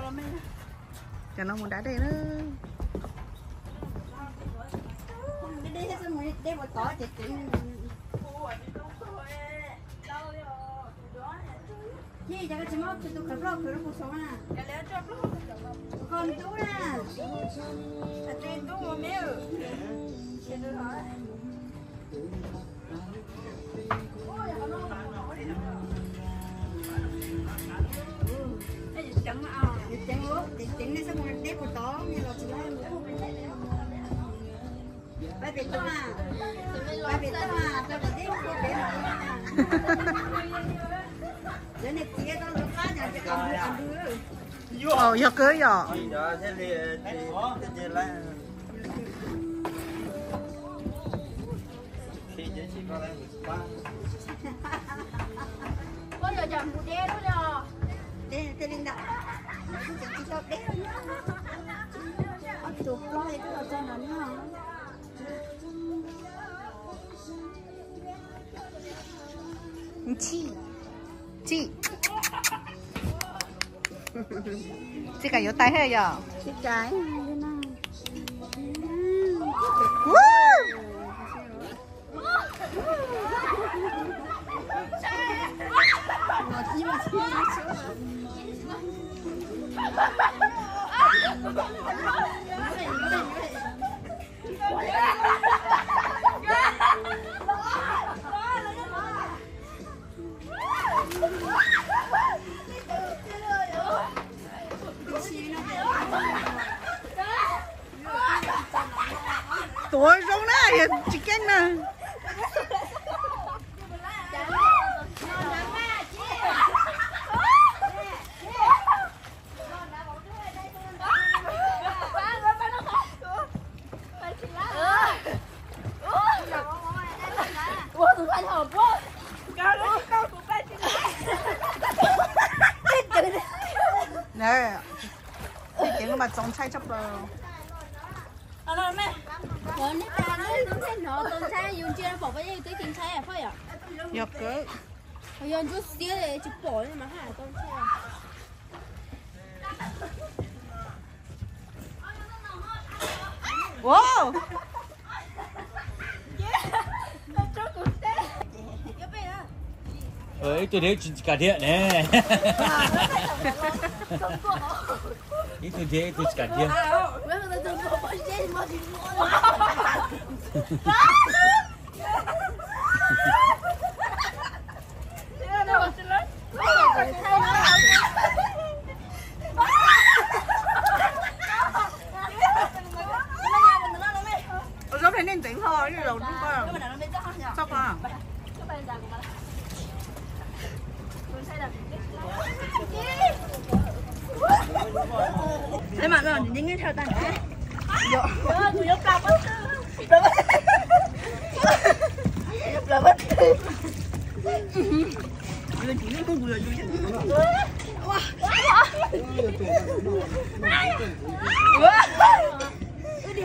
Cov no mus da dej na. Yog kawg yom. Txij, txij, txij kam yuav tais thiab yom. Tuav zoo na, yog tsis keej na. Tej cev no mas txaus ntshai tshaj plaws. Yog kawg. Wow. Ib tug dhia tsis kam dhia ne. Ib tug dhia ib tug tsis kam dhia. Ua zaub pheej nej ntxeev ho, zaus txhob ko. Eb, mas no neb nyob thawj tag. Kuv yuav plas pob tw. Yuav plas pob tw.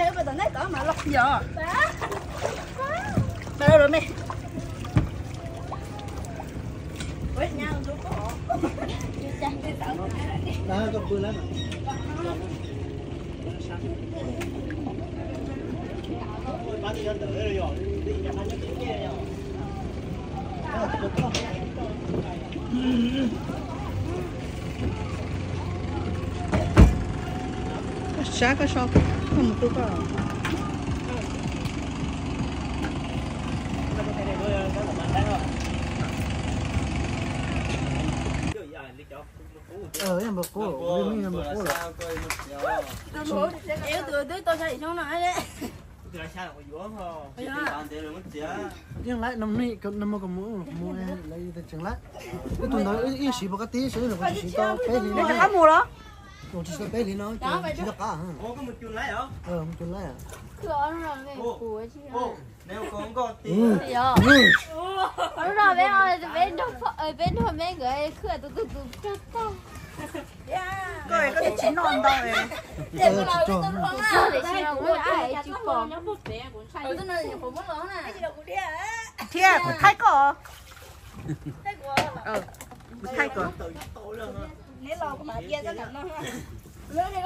Wb dig tom nej tod mas los yog. Pab los me. Sab koj so, koj mus tu koj. Npawg Qub, npawg Qub lawm. Tus twb tau xya yim xyoo no. Yeej laib, no mus kom mus, lawv tseem laib. Ib tug ntawd ib siv puas qab tib, siv los kuv tsis siv tau peb hlis no. Qab mus los? Kuv tsis siv tau peb hlis no, tsis tau qab. Mus cus laib. Peb nrog me nkawd khwj tus tus tus rog tag. Koj tsis noj ntau. Tsis pom. Thiab kuv thaij koj. Kuv thaij koj. Neb los kuv mam cia txoj ntawm no. Los neb,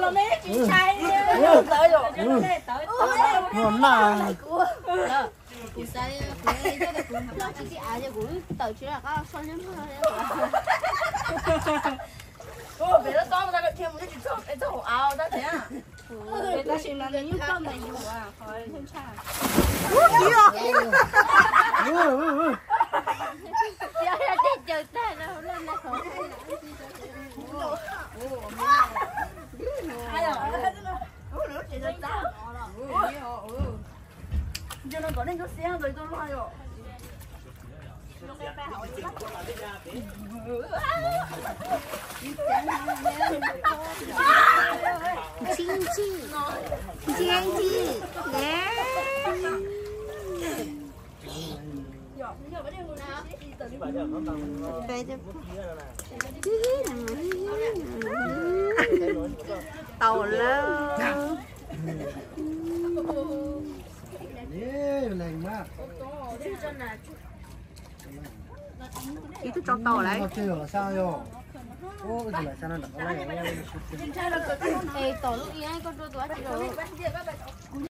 los neb tsis ntshai. Los neb, tawv, tawv, tawv. Kuv xav kuv tsis tib av ces kuv tawm tsis lam qab so nyob. Pem lub tob tau dhia mus tsis txog, txog hauv av tab sis. Tab sis mas nws yeej ploj ntawm yus qhov ntshai. Yog tej caws tag no loj na. Tau lawm. Ib tug tso tau lawm. Es tom lub i koj rua tus dab tsi rau?